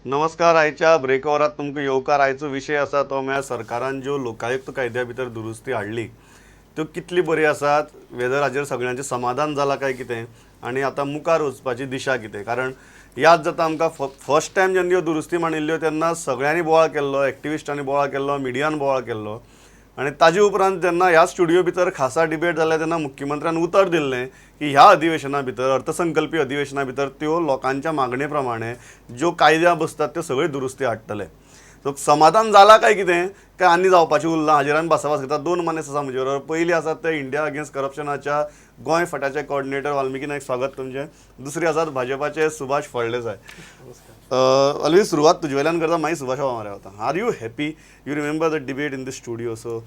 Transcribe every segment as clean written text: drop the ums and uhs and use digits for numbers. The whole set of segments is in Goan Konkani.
नमस्कार. आयच्या ब्रेक ओवरात तुमकां येवकार. आयचो विशय आसा तो म्हळ्यार सरकारान ज्यो लोकायुक्त कायद्या भितर दुरुस्ती हाडली त्यो कितली बरी आसात, वेदर हाजेर सगळ्यांचें समाधान जालां काय कितें आनी आतां मुखार वचपाची दिशा कितें. कारण याद जाता आमकां, फर्स्ट टायम जेन्ना ह्यो दुरुस्ती मांडिल्ल्यो तेन्ना सगळ्यांनी बोवाळ केल्लो, एक्टिविस्टांनी बोवाळ केल्लो, मिडियान बोवाळ केल्लो आनी ताजे उपरांत जेन्ना ह्या स्टुडियो भितर खासा डिबेट जाल्या तेन्ना मुख्यमंत्र्यान उतर दिल्लें की ह्या अधिवेशना भितर, अर्थसंकल्पी अधिवेशना भितर त्यो लोकांच्या मागणे प्रमाणे ज्यो कायद्या बसतात त्यो सगळ्यो दुरुस्ती हाडटले. सो समाधान जालां काय कितें, काय आनी जावपाचें उरलां, हाजेर आमी भासाभास करता. दोन मनीस आसा म्हजे बरोबर. पयली आसात ते इंडिया अगेन्स्ट करप्शनाच्या गोंय फांट्याचे कॉर्डिनेटर वाल्मिकी नायक, स्वागत तुमचें. दुसरी आसात भाजपाचे सुभाष फळदेसाय. अलवी, सुरवात तुजे वयल्यान करता, मागीर सुभाष बाबा वता. Are you happy? You remember the debate in the studio? So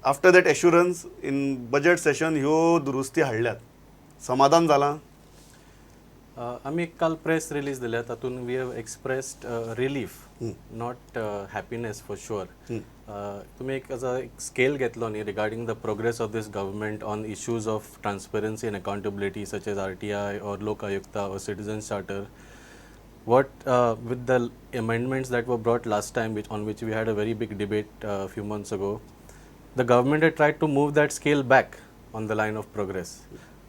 after that assurance in budget session ह्यो दुरुस्ती हाडल्यात, समाधान जालां? आमी एक काल प्रेस रिलीज दिल्या, तातूंत we have expressed relief, not happiness for sure. तुमी एक as एक स्केल घेतलो न्ही regarding the progress of this government on issues of transparency and accountability, such as RTI or Lok Ayukta or Citizens Charter, what with the amendments that were brought last time, which on which we had a very big debate a few months ago, the government had tried to move that scale back on the line of progress.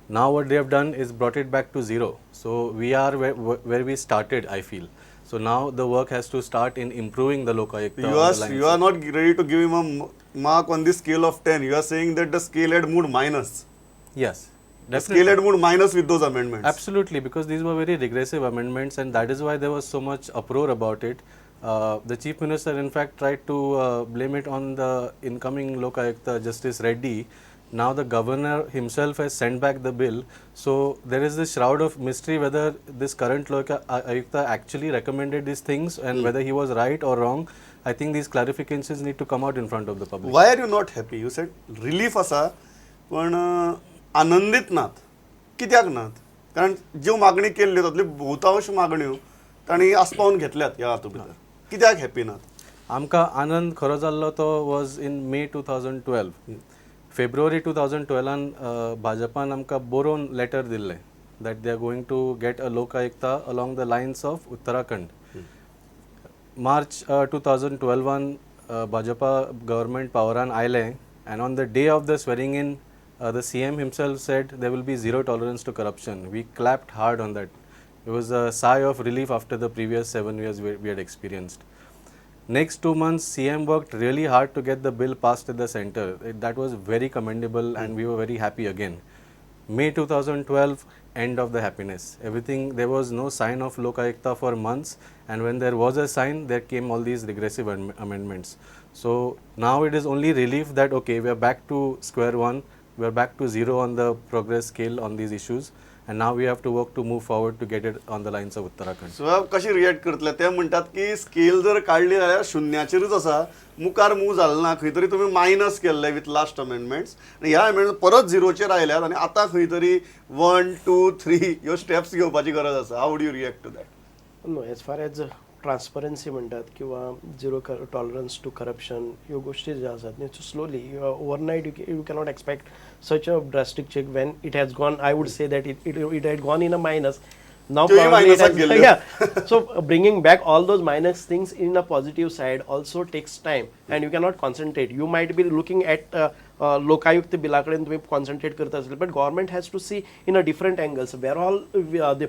Now what they have done is brought it back to zero. So we are where we started, I feel. So now the work has to start in improving the Lokayukta You on are the lines you are not ready to give him a mark on the scale of 10. You are saying that the scale had moved minus. Yes, The definitely. Scale had moved minus with those amendments. Absolutely, because these were very regressive amendments, and that is why there was so much uproar about it. The Chief Minister, in fact, tried to blame it on the incoming Lokayukta, Justice Reddy. Now the governor himself has sent back the bill. So there is this shroud of mystery whether this current Lokayukta actually recommended these things and whether he was right or wrong. I think these clarifications need to come out in front of the public. Why are you not happy? You said relief आसा, पण आनंदीत नात. कित्याक नात? कारण ज्यो मागणी केल्ल्यो तातूंतल्यो बहुतांश मागण्यो तांणी आस्पावन घेतल्यात ह्या हातूंत भितर. कित्याक हॅपी नात? आमकां आनंद खरो जाल्लो तो was in May 2012. February 2012न भाजपान आमकां बरोवन लेटर दिल्लें that they are going to get a Lokayukta along the lines of Uttarakhand. March 2012न भाजपा गव्हर्मेंट पावरान आयलें and on the day of the swearing in, the CM himself said there will be zero tolerance to corruption. We clapped hard on that. It was a sigh of relief after the previous 7 years we had experienced. Next 2 months, CM worked really hard to get the bill passed at the center. That was very commendable and we were very happy again. May 2012, end of the happiness. Everything, there was no sign of Lokayukta for months, and when there was a sign, there came all these regressive amendments. So now it is only relief that okay, we are back to square one, we are back to zero on the progress scale on these issues, and now we have to work to move forward to get it on the lines of Uttarakhand. So कशी रिएक्ट करतले? ते म्हणटात की स्केल जर काडली जाल्यार शुन्याचेरूच आसा, मुखार मूव जालें ना. खंय तरी तुमी मायनस केल्ले विथ लास्ट अमेंडमेंट्स आनी ह्या अमेंडमेंट परत झिरोचेर आयल्यात आनी आतां खंय तरी वन, टू, थ्री ह्यो स्टेप्स घेवपाची गरज आसा. How would you react to that? No, as far as transparency म्हणटात किंवा झिरो टॉलरन्स टू करप्शन, ह्यो गोश्टी ज्यो आसात न्ही, slowly, overnight you cannot expect such a drastic check when it has gone, I would say that it had gone in a minus. Now त्योय probably it मायनसाक has, गेल्ल्यो. Yeah. So bringing back all those minus things in a positive side also takes time and you cannot concentrate. You might be looking at Lokayukta बिला कडेन तुम्ही कॉन्सन्ट्रेट करता असेल, but government has to see in a different angles where all the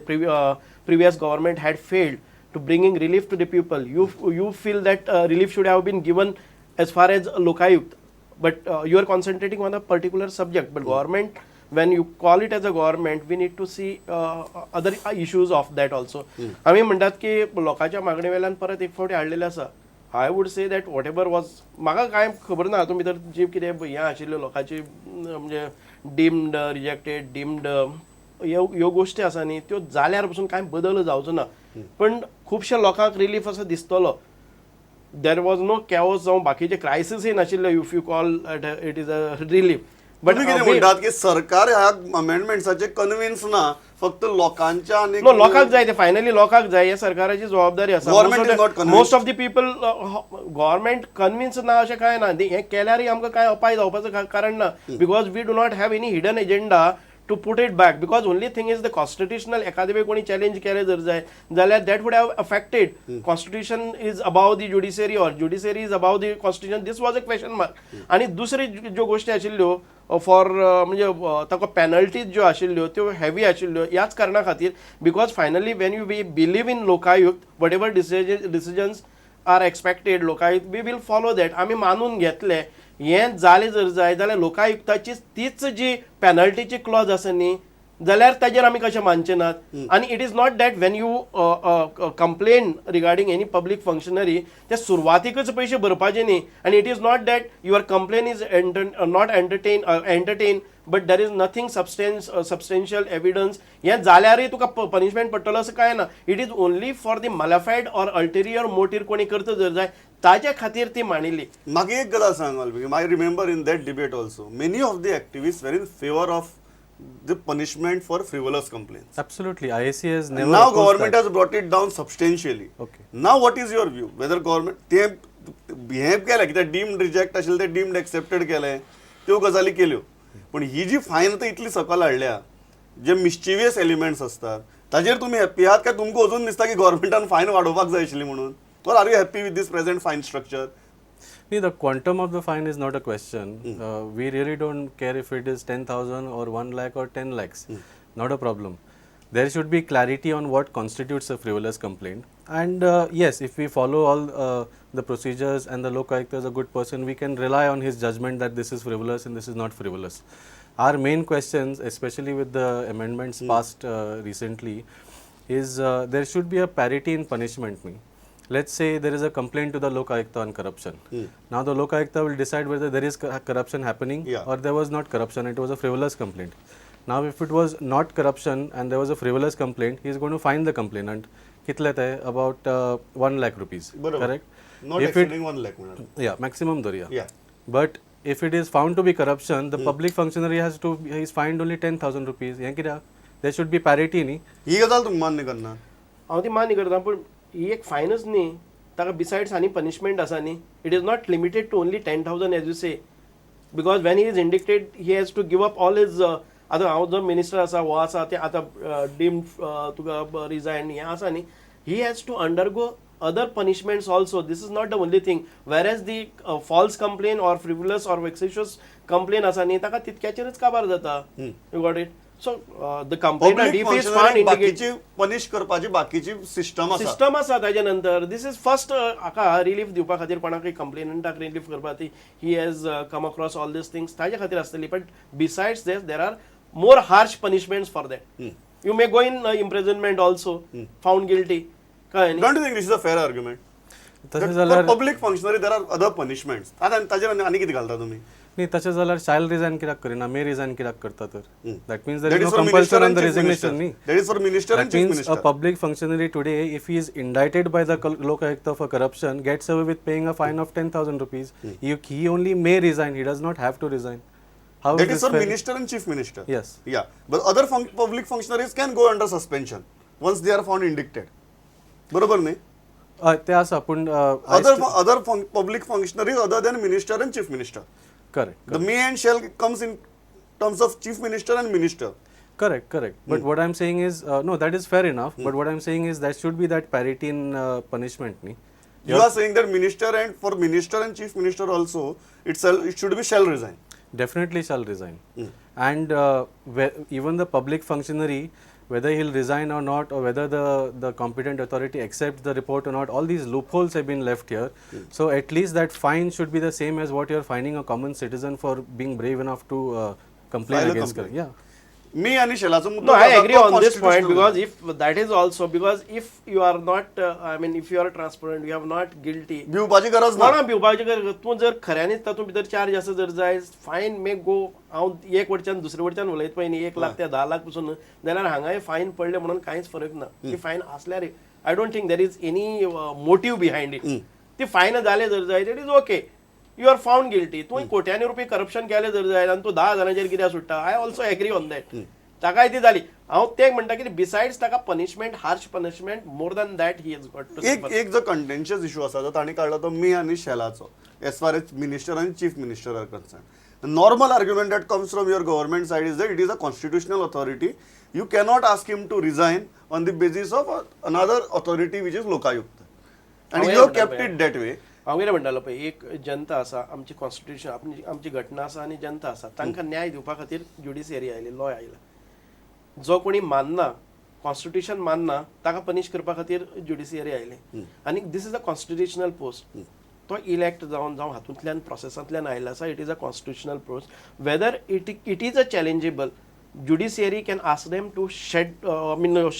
previous government had failed to bringing relief to the people. You feel that relief should have been given as far as Lokayukta, but you are concentrating on a particular subject. But government, when you call it as a government, we need to see other issues of that also. आमी म्हणटात की लोकांच्या मागणे वेल्यान परत एक फावटी हाडलेले आसा. I would say that whatever was, म्हाका कांय खबर ना हातूंत भितर जी कितें हें आशिल्ल्यो लोकांची, म्हणजे डिम्ड, रिजेक्टेड, डिम्ड ह्यो ह्यो गोश्टी आसा न्ही, त्यो जाल्यार पसून कांय बदल जावचो ना, पण खुबश्या लोकांक रिलीफ असो दिसतलो. There was no chaos जावं बाकीचे क्रायसिसय नाशिल्ले, if you call it is a relief, but तुमी कितें म्हणटात की सरकार ह्या अमेंडमेंट्साचे कन्विन्स ना, फक्त लोकांच्या आनी नो, लोकांक जाय ते, फायनली लोकांक जाय, हे सरकाराची जबाबदारी आसा. Government is not convinced. Most of the people, government convince ना अशें कांय ना. हें केल्यारय आमकां कांय अपाय जावपाचो कारण ना, because we do not have any hidden agenda. to put it back, because only thing is the constitutional एखादे वेळ कोणी चॅलेंज केलें जर जाय जाल्यार that would have affected. Constitution is above the judiciary or judiciary is above the constitution, this was a question mark. आनी दुसरी ज्यो गोश्टी आशिल्ल्यो फॉर म्हणजे ताका पॅनल्टीज ज्यो आशिल्ल्यो त्यो हेवी आशिल्ल्यो ह्याच कारणा खातीर, because finally when you we believe in Lokayukta, whatever decisions are expected Lokayukta, we will follow that. आमी मानून घेतले हें जालें जर जाय जाल्यार लोकायुक्ताची तीच जी पॅनल्टीची क्लॉज आसा न्ही, जाल्यार ताजेर आमी कशें मानचे नात. आनी it is not that when you complain regarding any public functionary ते सुरवातीकच पयशे भरपाचे न्ही, आनी it is not that your complain is not entertain but there is nothing substantial evidence, हें जाल्यारय तुका पनिशमेंट पडटलो असो कांय ना. It is only for the malafide or ulterior motive कोणी करता जर जाय ताजे खातीर ती मांडिल्ली. मागीर एक गजाल सांग Valmiki, I remember in that debate also many of the activist were in favour of the punishment for frivolous complaints. Absolutely, IAC has never Now opposed government that. has brought it down substantially. Okay. Now what is your view? Whether government ते हें केलें कित्याक डीम्ड रिजेक्ट आशिल्लें तें डीम्ड एक्सेप्टेड केलें, त्यो गजाली केल्यो, पूण ही जी फायन आतां इतली सकयल हाडल्या, जे मिस्चिवियस एलिमेंट्स आसतात ताजेर तुमी हॅप्पी आहात काय तुमकां अजून दिसता की गव्हर्मेंटान फायन वाडोवपाक जाय आशिल्ली म्हणून, or are you happy with this present fine structure? Nee, the quantum of the fine is not a question. We really don't care if it is 10,000 or 1 lakh or 10 lakhs. Not a problem. There should be clarity on what constitutes a frivolous complaint. And yes, if we follow all the procedures and the Lokayukta is a good person, we can rely on his judgment that this is frivolous and this is not frivolous. Our main questions, especially with the amendments passed recently, is there should be a parity in punishment. Me. Let's say there is a complaint to the Lokayukta on corruption. Now the Lokayukta will decide whether there is corruption happening or there was not corruption, it was a frivolous complaint. Now if it was not corruption and there was a frivolous complaint, he is going to fine the complainant. कितले ते? About 1 lakh rupees. बरोबर. Correct? Not If it, exceeding 1 lakh म्हणा. Yeah, maximum धरया. Yeah. But if it is found to be corruption, the public functionary has to, he is fined only 10,000 rupees. हें कित्याक? There should be parity न्ही. ही गजाल तुमी मान्य करना? हांव ती मान्य करता, पूण ही एक फायनच न्ही, ताका बिसायड्स आनी पनिशमेंट आसा न्ही. It is not limited to only 10,000 as you say, because when he is indicted he has to give up all his. आतां हांव जो मिनिस्टर आसा हो आसा ते आतां डीम्ड तुका रिजायन हें आसा न्ही, he has to undergo other punishments also. This is not the only thing. Whereas the false complaint or frivolous or vexatious complaint आसा न्ही, ताका तितक्याचेरच काबार जाता. You got it? So the complainant if is found public बाकीची पनिश करपाची बाकीची सिस्टम आसा, सिस्टम आसा. ताज्या नंतर this is first हाका रिलीफ दिवपा खातीर, कोणाकय कंप्लेनंटाक रिलीफ करपा ती he has come across all these things ताज्या खातीर आसतली. But besides this there are more harsh punishments for that. You may go in imprisonment also, found guilty. कळ्ळें न्ही? Don't you think this is a fair argument? तशें जाल्यार public functionary there are other punishments. आतां ताजेर आनी कितें घालता तुमी? न्ही, तशें जाल्यार शायल रिजायन कित्याक करिना, मे रिजायन कित्याक करता तर? That means there That is is no for minister compulsion on and the chief resignation minister. न्ही. That is for minister and That chief means a minister. Public functionary today, if he is indicted by the Lokayukta for corruption, gets away with paying a fine of 10,000 rupees. He only may resign, he does not have to resign. How That is is this for fair? minister and chief minister. Yes. Yeah. But other public functionaries can go under suspension once they are found indicted. बरोबर न्ही? ते आसा पूण Other public functionaries other than minister and chief minister. Correct. The may and shall comes in terms of chief minister and minister. Correct, correct. But what I'm saying is, no, that is fair enough. But what I'm saying is there should be that parity in punishment. Ni? You are saying that minister and for minister and chief minister also, it should be shall resign. Definitely shall resign. And even the public functionary, whether he'll resign or not, or whether the competent authority accepts the report or not, all these loopholes have been left here. So at least that fine should be the same as what you're fining a common citizen for being brave enough to complain File a against. Complaint. Yeah. मी आणि शेलाचो मुद्दो No, I आसा agree तो on this point constitutional. Because if that is also because if you are not, I mean, if you are transparent, you are not guilty. भिवपाची गरज ना. कोणा भिवपाची गरज? तूं जर खऱ्यांनीच तातूंत भितर चार्ज आसा जर जाय, फायन मे गो. हांव एक वटच्यान दुसरे वटच्यान उलयता पळय न्ही, 1 लाख ते 10 लाख पसून जाल्यार हांगाय फायन पडले म्हणून कांयच फरक ना. ती फायन आसल्यार I don't think there is any motive behind it. ती फायन जाले जर जाय, it is okay, you are found guilty. तुवें कोट्यांनी रुपये करप्शन केलें जर जाय आनी तूं 10 हजारांचेर कित्याक सुट्टा? I also agree on that. ताकाय ती जाली. हांव तें म्हणटा की बिसायड्स ताका punishment, harsh punishment, more than that he has got to. एक एक जो कंटेन्शियस इशू आसा तो तांणी काडला तो मे आनी शेलाचो, as far as minister आनी chief minister are concern. Normal argument that comes from your government side is that it is a constitutional authority. You cannot ask him to resign on the basis of another authority, which is Lokayukta, and you have kept it that way. हांव कितें म्हणटालो पळय, एक जनता आसा, आमची कॉन्स्टिट्युशन, आमची घटना आसा आनी जनता आसा, तांकां न्याय दिवपा खातीर ज्युडिशियरी आयली, लॉ आयला. जो कोणी मानना, कॉन्स्टिट्युशन मानना, ताका पनिश करपा खातीर ज्युडिशियरी आयली. आनी this is a constitutional post. तो इलेक्ट जावन जावं हातूंतल्यान प्रोसेसांतल्यान आयिल्लो आसा. It is a constitutional post. Whether it is a challengeable, judiciary can ask them to shed, I mean,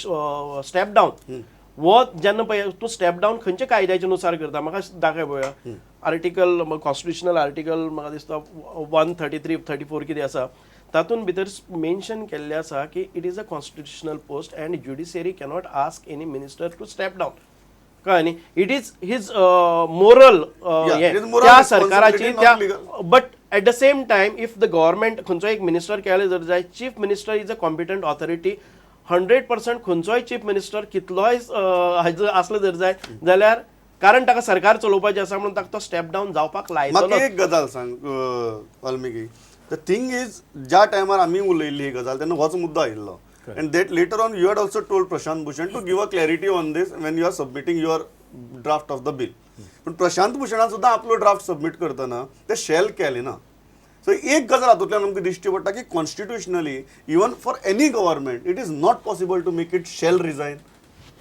step down. वो जेन्ना पळय तूं स्टेप डावन खंयच्या कायद्याच्या नुसार करता, म्हाका दाखय पळोवया. आर्टिकल, कॉन्स्टिट्युशनल आर्टिकल म्हाका दिसता 133, 34 कितें आसा, तातूंत भितर मेन्शन केल्लें आसा की it is a constitutional post and judiciary cannot ask any minister to step down. कळ्ळें न्ही? It is his moral it is moral त्या सरकाराची responsibility, त्या not legal. But at the same time, if the government खंयचोय एक मिनिस्टर केले जर जाय, chief minister is a competent authority, 100%. खंयचोय चीफ मिनिस्टर कितलोय हाजो आसलो जर जाय जाल्यार, कारण ताका सरकार चलोवपाचें आसा म्हणून ताका तो स्टेप डावन जावपाक लायतलो. म्हाका एक गजाल सांग वाल्मिकी, the thing is, ज्या टायमार आमी उलयल्ली ही गजाल तेन्ना होच मुद्दो आयिल्लो, and that later on you had also told Prashant Bhushan to give a clarity on this when you are submitting your draft of the bill. पूण प्रशांत भूषणान सुद्दां आपलो ड्राफ्ट सबमीट करतना ते शॅल केले ना. सो एक गजाल हातूंतल्यान आमकां दिश्टी पडटा की constitutionally, even for any government, it is not possible to make it shall resign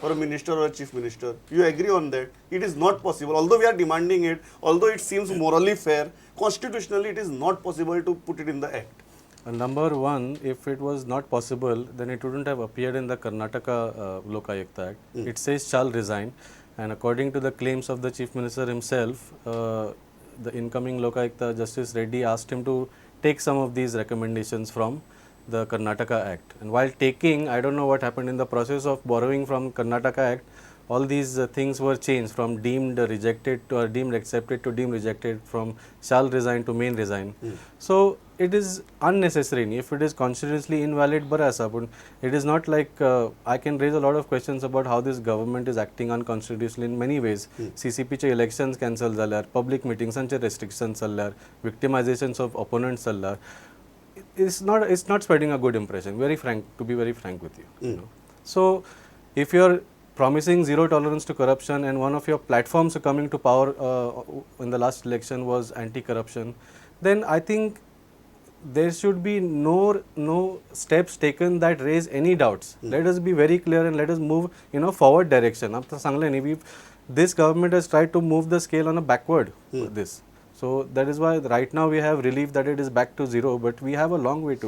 for a minister or a chief minister. You agree on that? It is not possible. Although we are demanding it, although it seems morally fair, constitutionally it is not possible to put it in the act. Number one, if it was not possible, then it wouldn't have appeared in the Karnataka Lokayukta Act. It says shall resign, and according to the claims of the Chief Minister himself, the incoming Lokayukta Justice Reddy asked him to take some of these recommendations from the Karnataka Act. And while taking, I don't know what happened in the process of borrowing from Karnataka Act, all these things were changed from deemed rejected to or deemed accepted to deemed rejected, from shall resign to may resign. So it is unnecessary. If it is constitutionally invalid, बरें आसा, पूण it is not like I can raise a lot of questions about how this government is acting unconstitutionally in many ways. CCP चे elections cancel जाल्यार, public meetingsांचे restrictions चल्ल्यार, victimizations of opponents चल्ल्यार, it's not spreading a good impression, very frank to be very frank with you, you know. So if you're promising zero tolerance to corruption and one of your platforms coming to power in the last election was anti corruption, then I think there should be no steps taken that raise any doubts. Let us be very clear and let us move in a forward direction. आता सांगलें न्ही, we this government has tried to move the scale on a backward this. So that is why right now we have relief that it is back to zero, but we have a long way to